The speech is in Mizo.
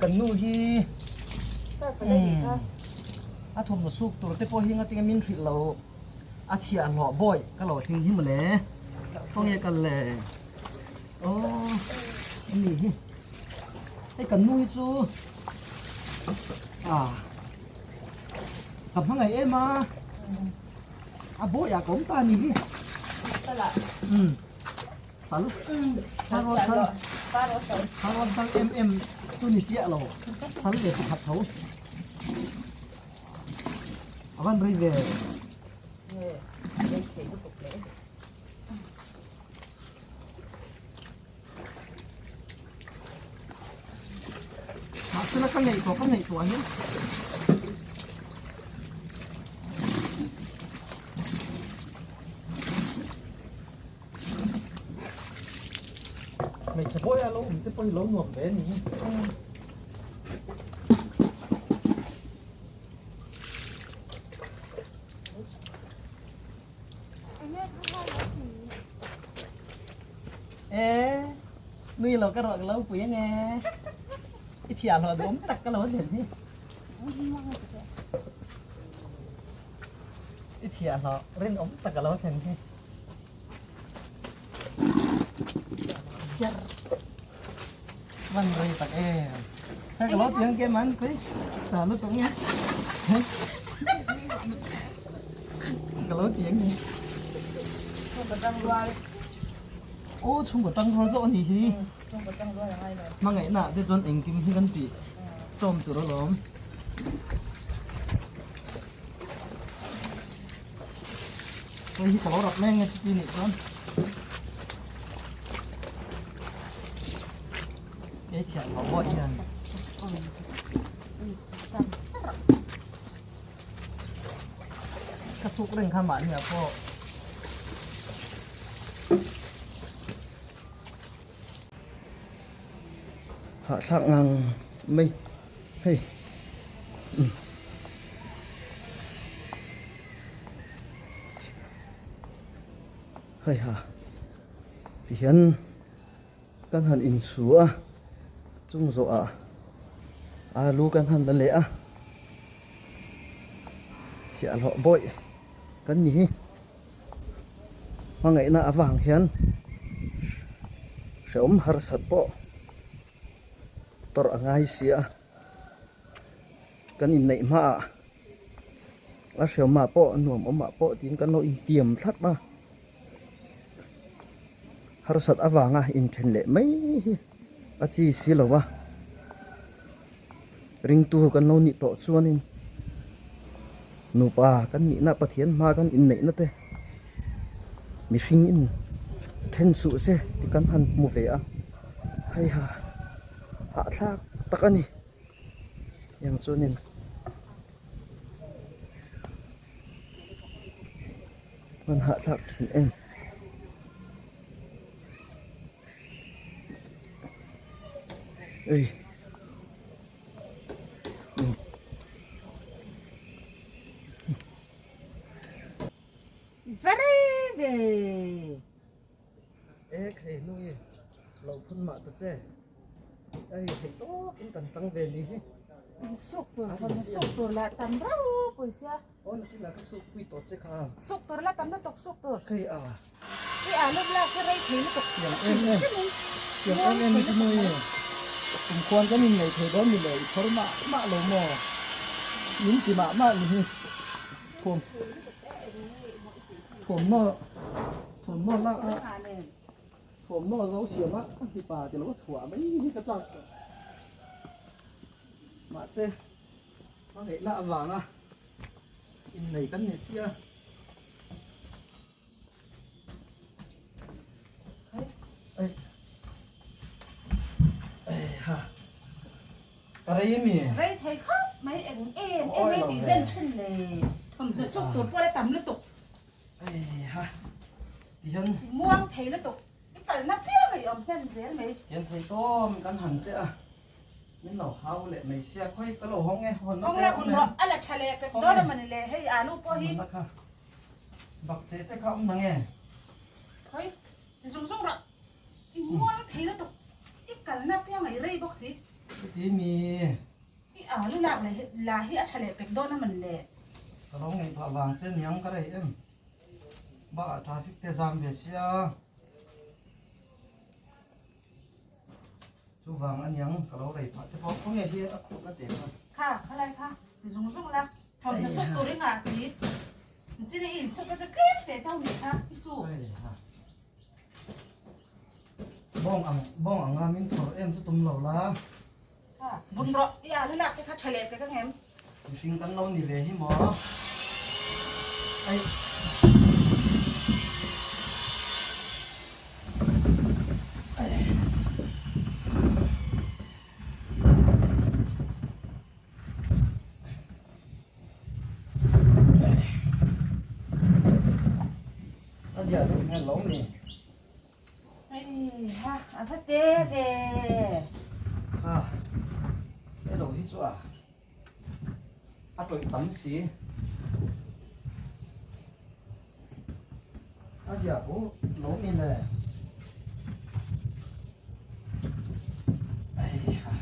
kan nu hi a thawmhnaw suk tur te pawh hi ngatinge min hrilh lo a chhiahhlawh bawi ka lo thleng hi mawle khawnge kal le aw ani hi hei kan nu hi chu ah ka hmangaih em a a bawiah ka awm ta a ni hi umm sal sal sal sal sal em em chu ni chiah lo sal ve pakhat tho a van rei ve Mahsela ka ngaihtuah ka ngaihtuah hian Hmeichhe bawiha lo awm te pawh hi lo nuam ve a ni. E nui lo ka rawh ka lo pui ange i chhiah hlawh duhawm tak ka lo thlen hi i chhiah hlawh rinawm tak ka lo thlen hi van rei tak em hei ka lo ti ang ke man pui cha lutuk nge ka lo ti ang ni aw chhungkaw tang rual zawk a nih hi hmangaihna te chuan engkim hi kan tih chawm tur alawm Hei hi ka lo rap mai nge chuti nih chuan Kei chhiah lo pawh hian Ka suk reng kha mahni ah pawh Hahthlak ngang mai hei Hei ha tihian kan han insu a chung zawh ah alu kan han la leh a chhiahhlawh bawih kan ni hi. Hmangaihna avang hian hrehawm harsat pawh tawrh a ngai si a, kan inneih hmaah a hrehawmah pawh a nuam awmah pawh tiin kan lo intiam thlap a, harsat avanga inthen leh mai hi a chi si lo va, ringtu kan lo nih tawh chuanin nupa kan nihna Pathian hma kan inneihna te mihring in then suh se tih kan han hmu ve a hei ha hahthlak tak a ni tiang chuanin hman hahthlak thin em. Ei. Very ve. E khei nui lo phun mah ta che. Ei thei tawk in kan tang ve ni hi. Suk tur thon suk tur la tam rau pawisa. Aw na chin ah ka suk pui tawh che kha. Suk tur la tam lutuk suk tur. Khei a. I a lum lak hi rei thei lutuk. Tiang em em. Tiang em em hi chu mawi e. Kum khuan kan in nei thei dawn ni le i phawr mah mah lo maw. Min ti mah mah ni hi. Thuam thuamhnaw thuamhnaw lak a thuamhnaw zo siam a a mipa ti lo a chhuah mai hi ka chak tawh. Mahse. Hmangaihna avanga innei kan ni sia. Ei. Ei ha. Ka rei mi. Rei thei khawp mai eng em em ei tih ren thin le. Thawmhnaw suk tur pawh la tam lutuk. Ei ha. Tihian. Muang thei lutuk. I kalna piang ei awm hnem zel mai. Tihian thei tawm kan han che a. Min lo hau leh mai sia khawi ka lo hawng e hawn na te awm e. A la tha leh pek dawn a mawni le hei alu pawh hi. Hawn na kha bak che te kha awm nang e. Khawi ti zung zung rah i muang thei lutuk i kalna piang ei rei bawk si. Chuti mi. I alu lak leh la hi a tha leh pek dawn a man le. Ka lo ngaihtuah vang che niang ka rei em. Bakah traffic te zam ve sia. Chuvang a niang ka lo rei phah te pawh khawnge hi a khuh na te kha. Kha khalai kha ti zung zung la thawmhnaw suk tur i ngah si. Chini i insuk te chu tlem teh chauh nih kha i su. Bawng ang bawng anga min chhawr em chu tum lo la. Kha bun rawh i alu lak te kha tha leh pek ang em. Mihring kan lo ni ve hi maw. Ai. A zia deuh hmel lo ni. Hei ha, a va te ve. Ha, hei lo hi chu a a tawih tam si. A zia bu lo mi le. Hei ha.